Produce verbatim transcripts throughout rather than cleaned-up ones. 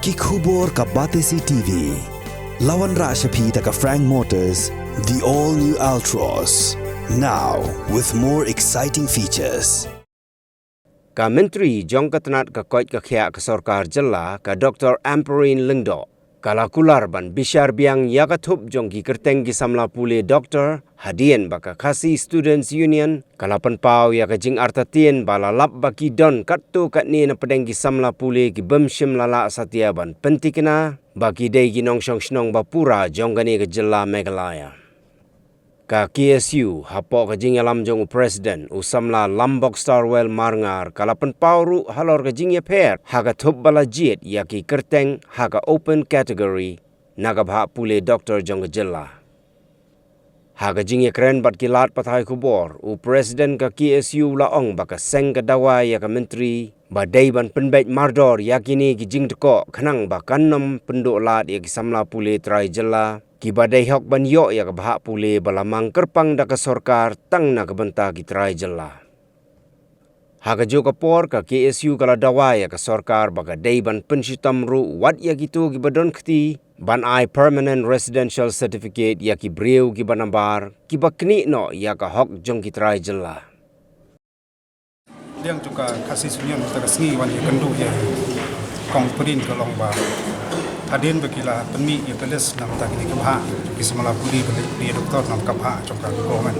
Ki khubor ka Batesi T V. La wanrah sha phi da ka Frank Motors, the all new Altroz. Now with more exciting features. Ka Myntri jong ka tnat ka koit ka khiah ka sorkar jylla, ka Doctor Ampareen Lyngdoh, ka la kular ban bishar biang ïa ka thup jong ki kyrteng ki samla pule doktor, hadien ba ka Khasi Students Union ka la pynpaw ïa ka jingartatien ba la lap ba ki don katto katne na pdeng ki samla pule ki bym shym la lah satia ban pyntikna ba ki dei ki nongshong shnong ba pura jong kane ka jylla Meghalaya. Ka K S U, hapoh ka jingïalam jong u President, u samla Lambok Starwell Marngar, ka la pynpaw ruh halor ka jingïapher ha ka thup ba la jied ïa ki kyrteng ha ka open category na ka bhah pule doktor jong ka jylla. Ha ka jingïakren bad ki lad pathai khubor, u President ka K S U la ong ba ka seng ka dawa ïa ka Myntri ba dei ban pynbeit mardor ïa kine ki jingdkhoh khnang ba kan ym pynduh lad ïa ki samla pule trai jylla kiba dei hok ban ïoh ïa ka bhah pule ba la mang kyrpang da ka sorkar tang na ka bynta ki trai jylla. Ha kajuh ka por, ka K S U ka la dawa ïa ka sorkar ba ka dei ban pynshitom ruh wat ïa kito kiba don kti ban ai permanent residential certificate ïa ki briew kiba nabar kiba knieh noh ïa ka hok jong ki trai jylla. Liang jong ka Khasi Union mynta ka sngi wan ïakynduh ïa Kong Prin ka long ba hadien ba ki la pynmih ïa ka list namar ta kine ki bhah ki samla pule ba dei doktor namar ka bhah jong ka government.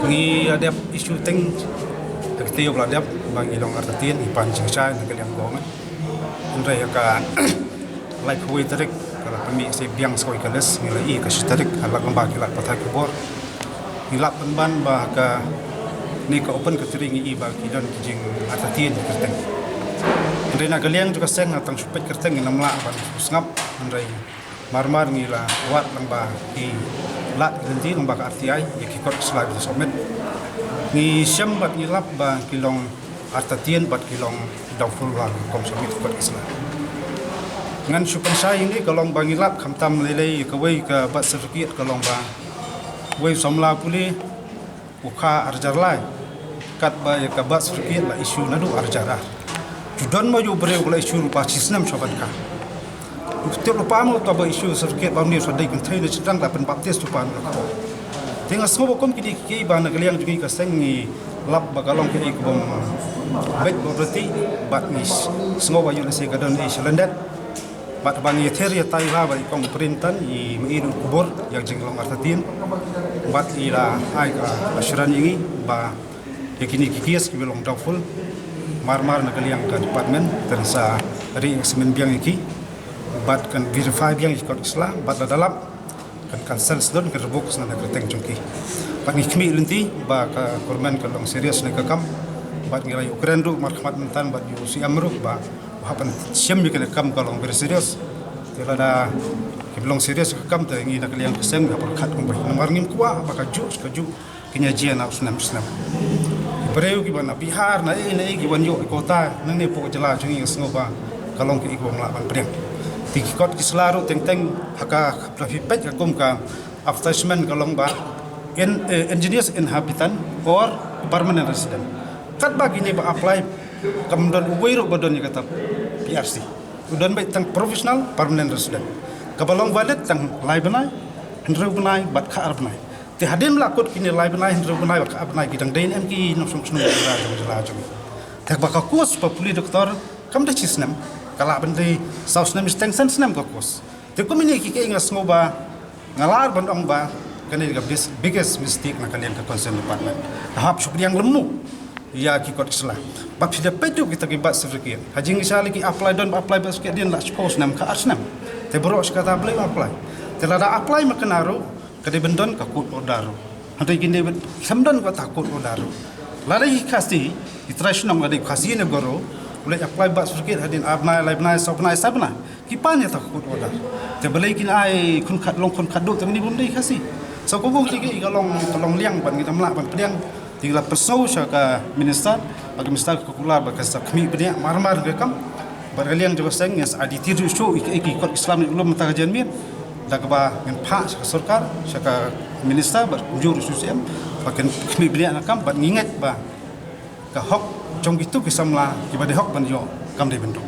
Ngi ïa dep issue teng ha kti ïa ba la dep ba ngi long artatien ngi pan jingshai na ka liang government. Hynrei ïa ka laiphew wei tarik ka la pynmih sa biang sa kawei ka list, ngi la i ka shi tarik, ha la kumba ki lad pathai khubor. Ngi lap pynban ba kane ka open category ngi i ba ki don ki jingartatien ki kyrteng. Hynrei na ka liang jong ka seng nga tang shu peit kyrteng ngim lah ban sngap, hynrei mar mar ngi la wad lyngba ki lad ki lynti lyngba ka R T I ïa ki kot ki sla ba submit. Ngi shem bad ngi lap ba ki long artatien bad ki long doubtful ba kum submit kot ki sla. Ngan shu pynshai ïa ngi ka long ba ngi lap khamtam lei lei kawei ka birth certificate ka long ba wei samla pule u kha arhajar lai. Katba ïa ka birth certificate la issue naduh arhajar ar. Ju don ma ju briew ka la issue ruh ba shi snem sha ban kha. Tip lypa mo kaba issue certificate ba une u sa dei kynthei ne shynrang da pynbaptis lypa mo. Te nga sngew ba kum kine ki ba na ka liang jong ngi ka seng ngi lap ba ka long kaei kabym beit bym reti bad ngi sngew ba ïoh lehse ka don ei shalyndet. Bad ba ngi ïathir ïatai bha bad i Kong Prin Tan i mei ruh khubor ïa ka jinglong artatien. Bad i la ai ka assurance ïa ngi ba ïa kine ki case kiba long doubtful, mar mar na ka liang ka department kan sa re-examine biang ïa ki bad kan verify biang ïa ki kot ki sla bad lada lap kan cancel sdon, kan revoke sdon na ka kyrteng jong ki. Bad ngi khmih lynti ba ka government ka long serious na ka kam bad ngi la ïakren ruh markhmat mynta bad u C M ruh ba u hap ban shim ïa kane ka kam ka long very serious. Te lada kiba long serious ka kam te ngi na ka liang ka seng ngi hap ban khat kumba namar ngim kwah ba ka juh ka juh Kine jia na u snem u snem. Briew kiba na Bihar na ei na ei ki wan ïoh i kota nangne hapoh jylla jong ngi, nga sngew ba ka long kaei kaba ym lah ban pdiang. Te ki kot ki sla ruh teng teng ha ka, haba phi peit ka kum ka advertisement ka long ba en-, eh, indigenous inhabitant or permanent resident. Katba kine ba apply kam don uwei ruh ba don ïa kata P R C. U don beit tang professional permanent resident. Kaba long valid tang lai bnai, hynriew bnai bad khatar bnai. Te hadien ba la kut kine lai bnai, hynriew bnai bad khatar bnai ki dang dei ne em ki nongshong shnong jylla jong jylla jong. Te ba ka course ba pule doktor kam dei shi snem, ka lah ban dei saw snem shiteng san snem ka course. Te kum ine ki, ki nga sngew ba nga lah ban ong ba kane ka bis-, biggest mistake na ka liang ka concern department. Ka hap shu pdiang lemu ïa ki kot ki sla. Bad phi da peit ruh kita ki birth certificate. Ha jingshisha lei ki apply, don ba apply birth certificate dien la shiphew snem, khatar snem. Te baroh shi katta balei ba apply. Te lada apply ma kane ruh ka dei ban don ka court order ruh. Hynrei kine ba khlem don kata court order ruh. Lada ki Khasi, ki trai shnong lada ki Khasi ne Garo, u leit apply birth certificate hadien ar bnai, lai bnai, saw bnai, saw bnai. Ki pan ïa ta ka court order. Te balei kin ai khun khat long khun khat duh, te mane bym dei Khasi. Sa ka bun ki, ki ka long, ka long liang ban ngi dam lah ban pdiang. Te ngi la pynsngew sha ka minister, ba ka minister ka kular ba ka sa khmih bniah mar mar ka kam. Bad ka liang jong ka seng ngi sa ai detail ruh shuh ïa ki, ki kot ki sla ne u lum mynta ka janmiet. Da kaba ngin phah sha ka sorkar, sha ka minister bad kumjuh ruh sha u C M ba kin khmih bniah na kam bad ngi ngeit ba ka hok jong kito ki samla kiba dei hok ban ïoh kam dei ban duh.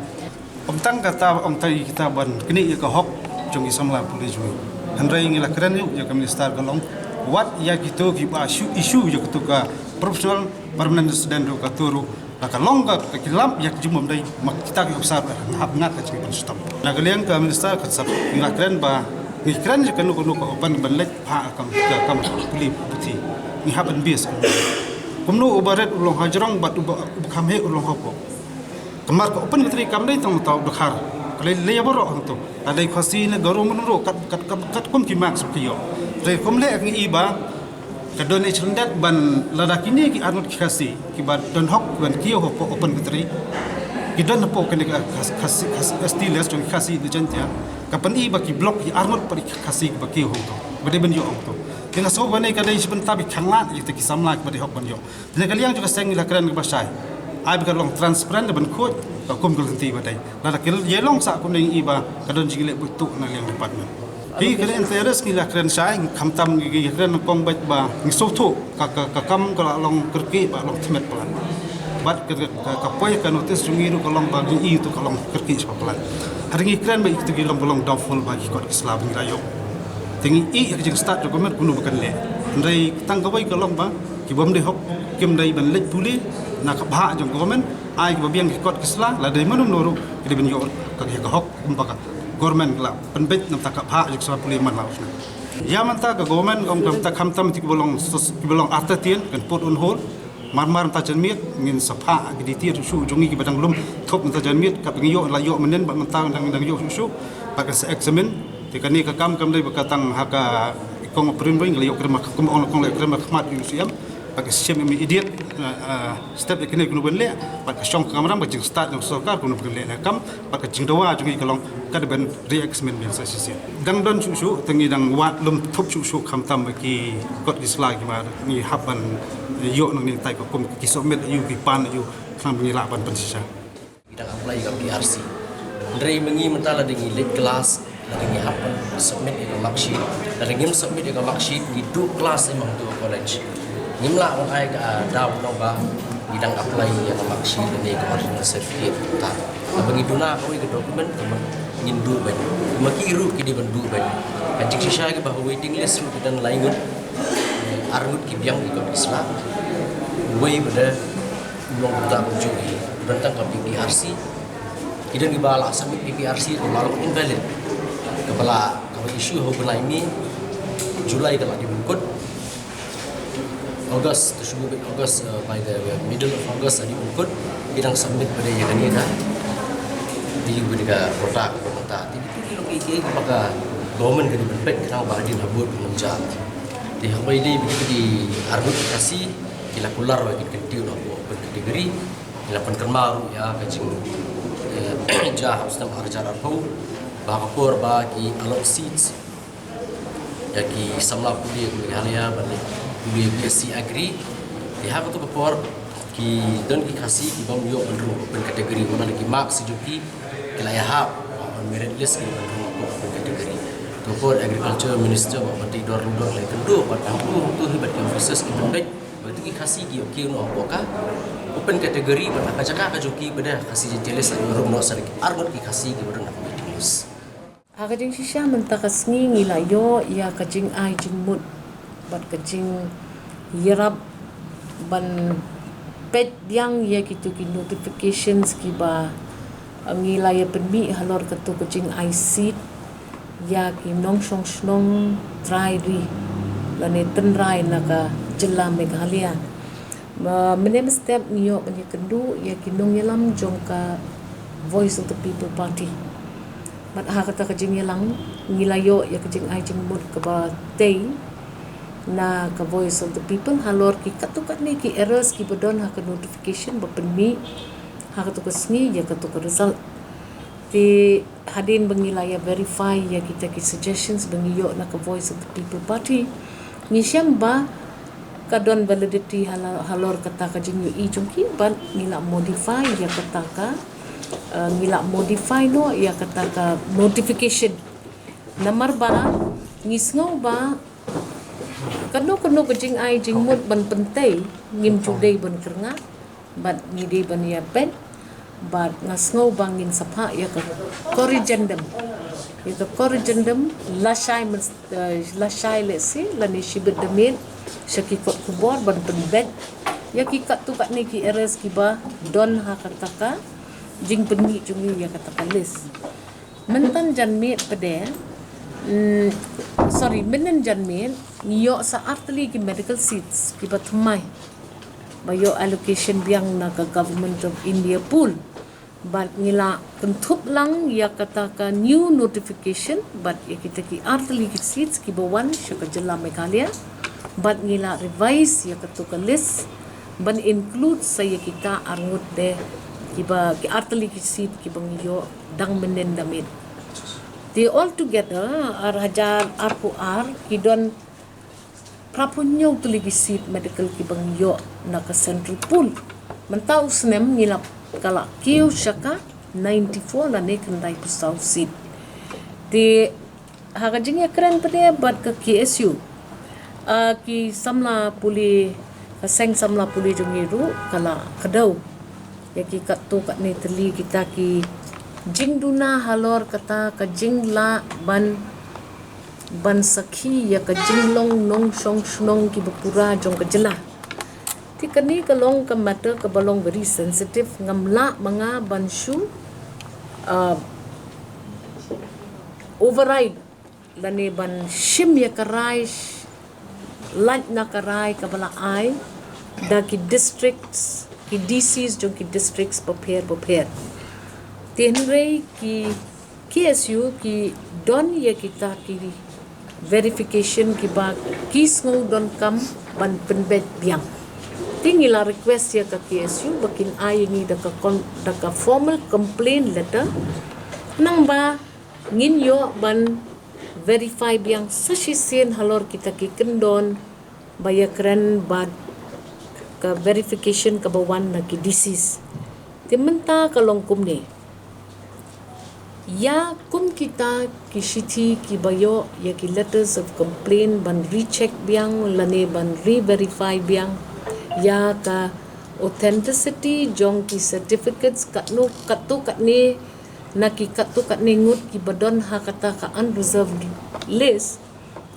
Ym tang kata ong ta kita ban knieh ïa ka hok jong ki samla pule jong ngi. Hynrei ngi la kren ïa ka minister ka long wat ïa kito kiba issue issue ïa kito ka professional permanent student ruh ka tu ruh la ka long ka ki lap ïa ka jingmam dei ma kita ki officer hap ngat ka jingpynshitom. Na ka liang ka minister ka sap ngi la kren ba ngi kren ïa kano kano ka open ban leit ha ka kam pule puthi ngi hap ban bias. Kumno uba ret u long hajrong bad uba kham heh u long hapoh. Kamar ka open ka tri kam dei tang tau dkhar. Ka lei lei baroh hangto. Ka dei Khasi ne Garo Mano kat kat kat kat kum ki marks ki ïoh. Re kum leh ngi i ba ka donation dat ban lada kine ki arngut ki Khasi kiba don hok ban kiew hapoh open ka tri. Ki don hapoh kane ka Khasi Khasi S T list jong Khasi ne Jaintia. Ka pyni ba ki block ki arngut pari Khasi kiba kiew hangto. Ba dei ban ïoh hangto. Tang ka sngewbha ne ka dei shi bynta ba khang lad ïa ki samla kiba dei hok ban ïoh. Te na ka liang jong ka seng ngi la kren kaba shai. Ai ba ka long transparent ban khuid ka kum ka lynti ba dei. Lada ka ïa long sa kumne ngi i ba ka don jingïaleh buit tuh na liang department. Ki kren interest ngi la kren shai khamtam ngi kren kong bad ba ngi sngewthuh ka ka ka kam ka la long kyrkieh ba long thmet plan. Bad ka ka ka poi ka notice jong ngi ruh ka long ba ngi i tu ka long kyrkieh sha plan. Hari ngi kren ba i tu ki long ba long doubtful ba ki kot ki sla ba ngi la ïoh. Te ngi i ka jingstad jong government kumno ba kan leh. Hynrei tang kawei ka long ba ki bym dei hok kim dei ban leit pule na ka bhah jong government ai kiba biang ki kot ki sla la dei mano mano ruh ki dei ban ïoh ka ka hok kumba ka government la pynbeit na ka bhah jong sla pule man la usna. Ïa mynta ka government ong ka mynta khamtam ti kiba long sus- kiba long artatien kan put on hold. Mar mar mynta janmiet ngin sa phah ki detail shuh shuh jong ngi kiba dang lum thup mynta janmiet ka ngi ïoh la ïoh mynnin bad mynta dang dang ïoh shuh shuh. Bad ka sa examine te kane ka kam kam dei ba ka tang ha ka kong prin ring la ïoh kren ma kum ong kong la ïoh kren ma khmat ïoh siam. Bad ka siam immediate step ïa kane kunu ban leh bad ka shong ka kamram ka jingstad jong sorkar kunu ban leh na kam bad ka jingdawa jong ngi ka long ka dei ban re-examine biang sa shisien. Dang don shuh shuh te ngi dang wad lum thup shuh shuh khamtam ba ki kot ki sla ki ma ngi hap ban ïoh nang ngi tai ka kum ki submit ïa u ki pan ïa u khnang ba ngi lah ban pynshisha. Ngi dang apply ïa ka P R C. Hynrei ma ngi mynta lada ngi late class, lada ngi hap ban submit ïa ka mark sheet, lada ngim submit ïa ka mark sheet ngi duh class ïa ma hangtu ka college. Ngim lah ban ai ka daw ba ngi dang apply ïa ka mark sheet lane ka original certificate mynta. Haba ngi duna kawei ka document ka ma ngin duh beit. Ma ki ruh ki dei ban duh beit. Ka jingshisha kiba ha waiting list ruh ki don lai ngut. Ar ngut ki biang ki kot ki sla. Uwei ba dei u long uta kumjuh hi. Don tang ka P P R C. Ki don kiba la submit P P R C kaba long invalid. Kaba la kaba issue ha u bnai May, July ka la dei ban kut. August, to shu beit August, uh, by the middle of August, ani pun kut, ki dang submit pat ïa kane ka, ïa kane ka quota ka mynta. Te ki ki ki ki ba ka government ka dei ban peit khnang ba hadien habud ban jia. Te haba ïadei bad ki arngut Khasi, ki la kular ba kin kyntiew na open category, ki la pynkynmaw ruh ïa ka jing, eh, jia ha u snem ar hajar arphew, ba ka por ba ki allot seats ïa ki samla pule Meghalaya ban pule B S C Agri. Te ha kato ka por ki don ki Khasi ki bym ïoh ban rung open category, namar ki marks jong ki ki la ïahap on merit list ki ban rung open category. To por Agriculture Minister Bah Banteidor Lyngdoh la ïakynduh bad hangtu hangtu hi bad ki officers ki ban beit ba kito ki Khasi ki ïoh kiew noh hapoh ka open category bad ha ka jaka ka jong ki ba dei Khasi Jaintia list la ïoh rung noh sa da ki arngut ki Khasi kiba don ha ka waiting list. Ha ka jingshisha mynta ka sngi ngi la ïoh ïa ka jingai jingmut bad ka jingïarap ban peit biang ïa kito ki notifications kiba, eh, ngi la ïa pynmih halor kato ka jingai seat ïa ki nongshong shnong trai ri lane tynrai na ka jylla Meghalaya. Ma, mynne mynstep ngi ïoh ban ïakynduh ïa ki nongïalam jong ka Voice of the People Party. Bad ha kata ka jingïalang ngi la ïoh ïa ka jingai jingmut kaba tei na ka Voice of the People halor ki katto katne ki errors kiba don ha ka notification ba pynmih ha kato ka sngi ïa kato ka result. Te hadien ba ngi la ïa verify ïa kita ki suggestions ba ngi ïoh na ka Voice of the People Party, ngi shem ba ka don validity hala-, halor kata ka jingïohi jong ki bad ngi la modify ïa kata ka, eh, ngi la modify noh ïa kata ka notification. Namar ba ngi sngew ba kano kano ka jingai jingmut ban pyntei ngim ju dei ban kyrngah bad ngi dei ban ïa peit Bad nga sngew ba ngin sa phah ïa ka corrigendum. Ïa ka corrigendum lashai myn-, eh, lashai lehse lane shibit da miet sha ki kot khubor ban pynbeit ïa ki katto katne ki errors kiba don ha kata ka jingpynmih jong ngi ïa kata ka list. Mynta janmiet pat de, mm, sorry, mynhynnin janmiet ngi ïoh sa artylli ki medical seats kiba thymmai ba ïoh allocation biang na ka Government of India pool. Bad ngi la kynthup lang ïa kata ka new notification bad ïa kita ki artylli ki seats kiba wan sha ka jylla Meghalaya. Bad ngi la revise ïa kato ka list ban include sa ïa kita arngut de kiba ki artylli ki seat kiba ngi ïoh dang mynhynnin da miet. Te altogether ar hajar arphew ar ki don phraphew hynñiew tylli ki seat medical kiba ngi ïoh na ka central pool. Mynta u snem ngi la ka la kiew sha ka ninety-four lane khyndai phew saw seat. Te ha ka jingïakren pat de bad ka K S U, ah, ki samla pule, ka seng samla pule jong ngi ruh ka la kdew ïa ki katto katne tylli kita ki jingduna halor kata ka jinglah ban ban sakhi ïa ka jinglong nongshong shnong kiba pura jong ka jylla. Te kane ka long ka matter kaba long very sensitive, ngam lah ma nga ban shu, ah, override lane ban shim ïa ka rai, lait na ka rai kaba la ai da ki districts, ki D Cs jong ki districts bapher bapher. Te hynrei ki K S U ki don ïa kita ki verification kiba ki sngew donkam ban pynbeit biang. Te ngi la request ïa ka K S U ba kin ai ïa ngi da ka con-, da ka formal complaint letter. Nangba ngin ïoh ban verify biang sa shisien halor kita ki kyndon ba ïakren bad ka verification kaba wan na ki D Cs. Te mynta ka long kumne. Ïa kum kita ki shithi kiba ïoh ïa ki letters of complaint ban recheck biang lane ban re-verify biang ïa ka authenticity jong ki certificates katno katto katne na ki katto katne ngut kiba don ha kata ka unreserved list.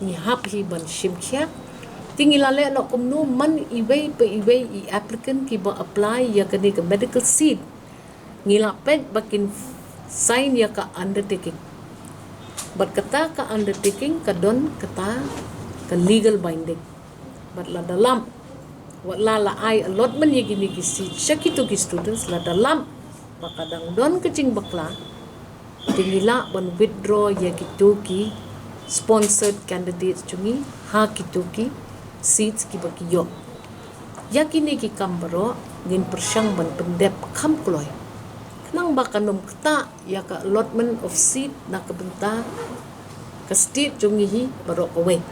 Ngi hap hi ban shim khia. Te ngi la leh noh kumno man iwei pa iwei i applicant kiba apply ïa kane ka medical seat. Ngi la peit ba kin sign ïa ka undertaking. Bad kata ka undertaking ka don kata ka legal binding. Bad lada lam, wat la la ai allotment ïa kine ki seat sha kito ki students, lada lam ba ka dang don ka jingbakla, te ngi lah ban withdraw ïa kito ki sponsored candidates jong ngi ha kito ki seats kiba ki ïoh. Ïa kine ki kam baroh ngin pyrshang ban pyndep kham kloi. Khnang ba kan ym ktah ïa ka allotment of seat na ka bynta ka state jong ngi hi baroh kawei.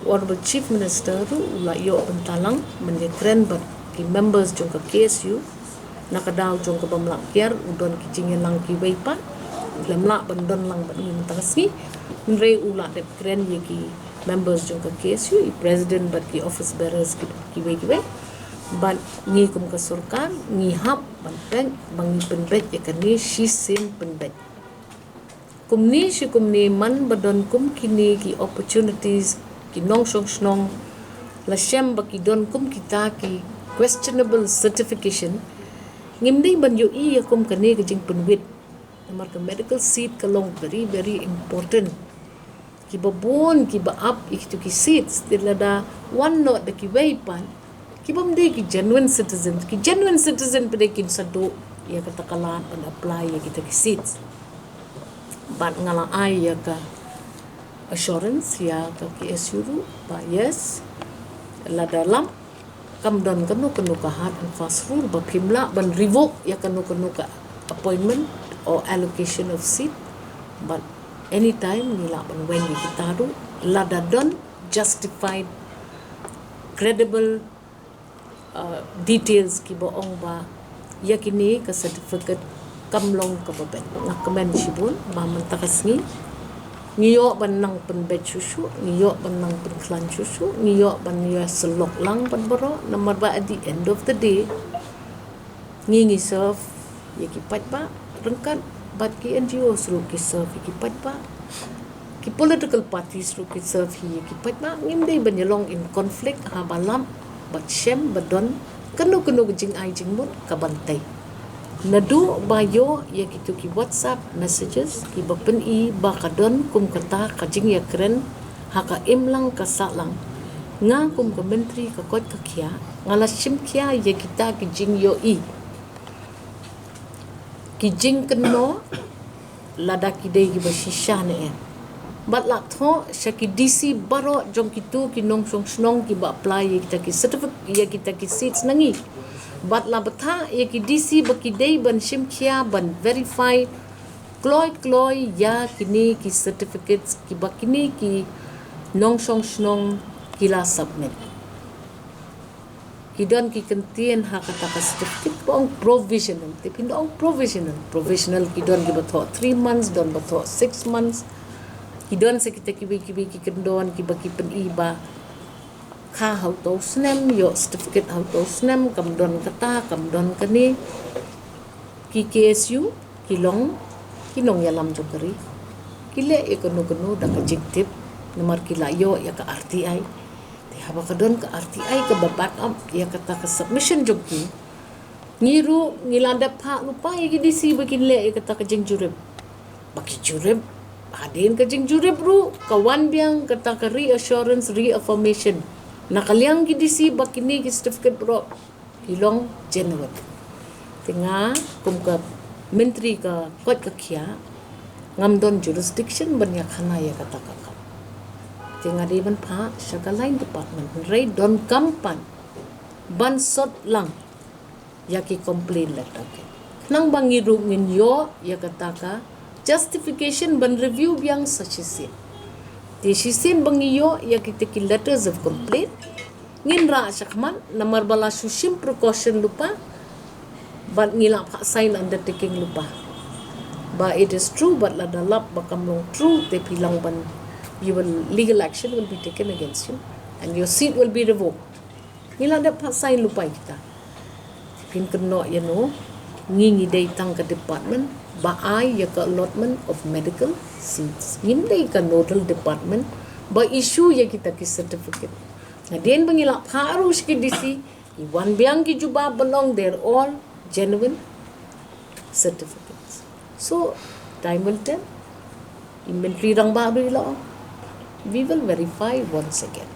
Honorable Chief Minister ruh u la ïoh bynta lang ban ïakren bad ki members jong ka K S U na ka daw jong ka bym lah kiar, u don ki jingïalang kiwei pat, u lem lah ban don lang bad ngi mynta ka sngi. Hynrei u la dep kren ïa ki members jong ka K S U, i president bad ki office bearers ki, kiwei kiwei. Bad ngi kum ka sorkar ngi hap ban peit ba ngi pynbeit ïa kane shisien pynbeit. Kumne shi kumne man ba don kum kine ki opportunities, ki nongshong shnong la shem ba ki don kum kita ki questionable certification, ngim dei ban ïohi ïa kum kane ka jingpynwit. Namar ka medical seat ka long very very important. Kiba bun kiba ap ïa kito ki seats, te lada wan noh da kiwei pat, ki bym dei ki genuine citizen. Ki genuine citizen pat de kin sa duh ïa kata ka lad ban apply ïa kita ki seats. Bad nga la ai ïa ka assurance ïa ka K S U ruh ba yes, lada lam kam don kano kano ka hard and fast rule ba phim lah ban revoke ïa kano kano ka appointment or allocation of seat. But anytime ngi lah ban weng ïa kita ruh lada don justified, credible, uh, details kiba ong ba ïa kine ka certificate kam long kaba beit. Nga kmen shibun ba mynta ka sngi ngi ïoh ban nang pynbeit shuh shuh, ngi ïoh ban nang pynkhlaiñ shuh shuh, ngi ïoh ban ïa syllok lang bad baroh, namar ba at the end of the day ngi ngi serve ïa ki paidbah, ryngkat bad ki N G Os ruh ki serve ïa ki paidbah, ki political parties ruh ki serve hi ïa ki paidbah. Ngim dei ban ïalong in conflict haba lap bad shem ba don kano kano ka jingai jingmut ka ban tei. Naduh ba ïoh ïa kitu ki WhatsApp messages kiba pyni ba ka don kum kata ka jingïakren ha ka imlang ka sahlang, nga kum ka Myntri ka koit ka khiah nga la shim khia ïa kita ki jingïohi, ki jingkynnoh, lada ki dei kiba shisha ne em. Bad la thoh sha ki D C baroh jong kitu ki nongshong shnong kiba apply ïa kita ki certificate, ïa kita ki seats na ngi. Bad la bthah ïa ki D C ba ki dei ban shim khia ban verify kloi kloi ïa kine ki certificates kiba kine ki nongshong shnong ki la submit. Ki don ki kyntien ha kata ka certificate ba ong provisional, te phin ong provisional. Provisional ki don kiba thoh three months, don ba thoh six months. Ki don sa kita kiwei kiwei ki kyndon kiba ki pyni ba ka ha uto u snem, ïoh certificate ha uto u snem, kam don kata, kam don kane. Ki K S U ki long ki nongïalam jong ka ri. Ki leh ïa kano kano da ka jingtip, namar ki la ïoh ïa ka R T I. Te haba ka don ka R T I kaba back up ïa kata ka submission jong ki, ngi ruh ngi la dep phah lypa ïa ki D C ba kin leh ïa kata ka jingjurip. Ba ki jurip, hadien ka jingjurip ruh ka wan biang kata ka reassurance, reaffirmation na ka liang ki D C ba kine ki certificate baroh ki long genuine. Te nga kum ka Myntri ka koit ka khiah ngam don jurisdiction ban ïakhana ïa kata ka kam. Te nga dei ban phah sha ka Line Department, hynrei donkam pat ban sot lang ïa ki complaint letter. Khnang ba ngi ruh ngin ïoh ïa kata ka justification ban review biang sa shisien. Te shisien ba ngi ïoh ïa kita ki letters of complaint, ngin rah shakhmat namar ba la shu shim precaution lypa bad ngi la phah sign undertaking lypa. Ba it is true, bad lada lap ba kam long true te phi long ban, you will, legal action will be taken against you and your seat will be revoked. Ngi la dep phah sign lypa ïa kita. Phin kynnoh ïa no, ngi ngi dei tang ka department ba ai ïa ka allotment of medical seats. Ngim dei ka nodal department ba issue ïa kita ki certificate. Hadien ba ngi la phah ruh sha ki D C, ki wan biang ki jubab ban ong they're all genuine certificates. So time will tell. I Myntri Rangbah ruh i la ong, we will verify once again.